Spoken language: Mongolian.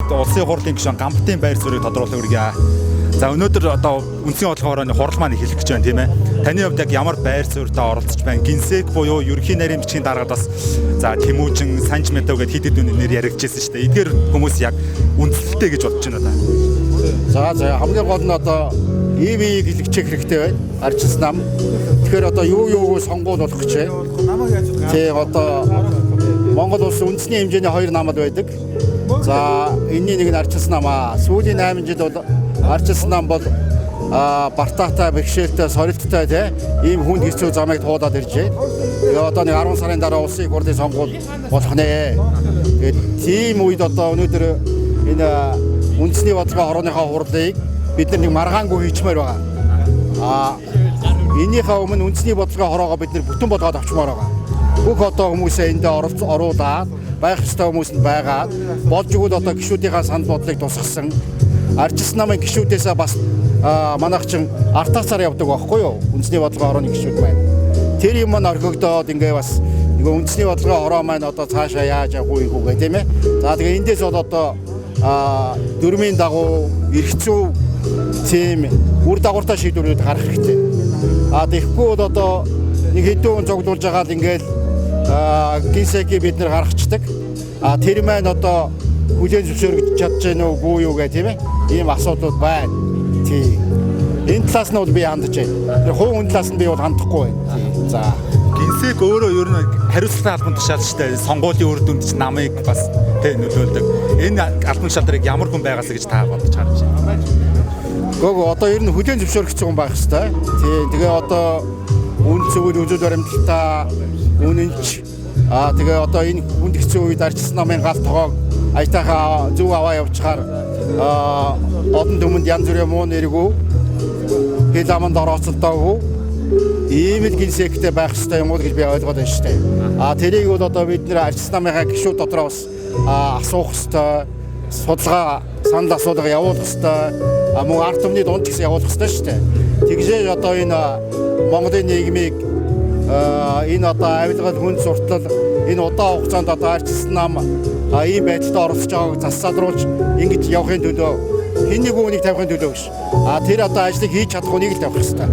хүндэт улсын хурлын гишүүн Гамбатын байр суурийг тодруулах үргээ. За, өнөөдөр одоо үндсэн бодлогын хорооны хурал маань эхлэх гэж байна, тийм ээ. Таны хувьд яг ямар байр суурьтай оролцож байна? Генсек буюу ерөнхий нарийн бичгийн даргад бас за Тэмүүжин, Санж Мэдв гэд хэд хэдэн нэр яригдчихсэн шүү дээ. Эдгээр хүмүүс яг үндсэлтэй гэж бодож байна да. За, хамгийн гол нь одоо ИВ-ийг илгэчих хэрэгтэй байна. Арчилсан нам. Тэгэхээр одоо юу юуг сонгуул болох гэж байна. Тийм, одоо Монгол улс үндэсний хэмжээний хоёр намд байдаг. За, энэний нэг нь Арчилсан нам аа. Сүүлийн 8 жил бол Арчилсан нам бол бартаатай, бэрхшээлтэй, сорилттой тий ийм хүнд хэцүү замыг туулаад ирж байна. Тэгээ одоо нэг 10 сарын дараа улсын их хурлын сонгуул болох нэ. Тэгээд тийм үед одоо өнөөдөр энэ үндэсний бодлогын хорооныхоо хурлыг бид нар нэг маргаангүй хийчмээр байгаа. Энийхээ өмнө үндэсний бодлогын хороогоо бид нар бүтэн болгоод авчмаар байгаа. Бүх одоо хүмүүсээ эндээ оруулаад, байх ёстой хүмүүс нь байгаад, болж өгвөл одоо гишүүдийнхаа санал бодлыг тусгасан. Арчилсан намын гишүүдээсээ бас манайх чин артаацаар явдаг байхгүй юу? Үндэсний бодлогын хорооны гишүүд маань. Тэр юм маань орхигдоод ингээ бас нөгөө үндэсний бодлогын хороо маань одоо цаашаа яаж явах уу гэх тийм ээ. За, тэгээ эндээс бол одоо дүрмийн дагуу эрх зүй тийм үр дагавартай шийдвэрүүд гарах хэрэгтэй. Тэгэхгүй бол одоо нэг хэдэн хүн цуглуулж байгаа л ингээл гинсеки бид нар гаргацдаг. Тэр маань одоо хүлээн зөвшөөрөгдөж чадж гэнэ үү, үгүй юу гэх тийм ээ. Ийм асуудлууд байна. Тийм. Энэ талаас нь бол би хандаж байна. Тэр хувь хүн талаас нь би бол хандахгүй байна. Тийм. За. Генсек өөрөө ер нь хариуцлагатай албан тушаал шүү дээ. Сонгуулийн үр дүнд чинь намыг бас тэ нөлөөлдөг. Энэ албан тушаал дээр ямар хүн байгаасаа гэж та бодож харж байна? Гөө, одоо ер нь хүлээн зөвшөөрөгдсөн хүн байх хэвээр. Тийм. Тэгээ одоо үн зөвл үзэл баримталтай, үнэнч, тэгээ одоо энэ хүнд хэцүү үед Арчилсан намын гал тогоог аятайхаа зөв аваа явуулчихаар олон түмэнд янз бүрийн муу нэргүй, хил аманд орооцолдоогүй ийм л генсектэй байх хэрэгтэй юм уу гэж би ойлгоод байна шүү дээ. Тэрийг бол одоо бид нэр Арчилсан намынхаа гишүүд дотроо бас асуух хэрэгтэй, судалгаа, санал асуулга явуулах хэрэгтэй, мөн ард түмний дунд ч гэсэн явуулах хэрэгтэй шүү дээ. Тэгжээж одоо энэ Монголын нийгмийг энэ одоо авилгал, хүн суртал, энэ удаан хугацаанд одоо Арчилсан нам ийм байдалд оролцож байгааг зас задруулж ингэж явахын төлөө хэн нэг үнийг тавихын төлөө биш. Тэр одоо ажлыг хийж чадах хүнийг л тавих хэрэгтэй.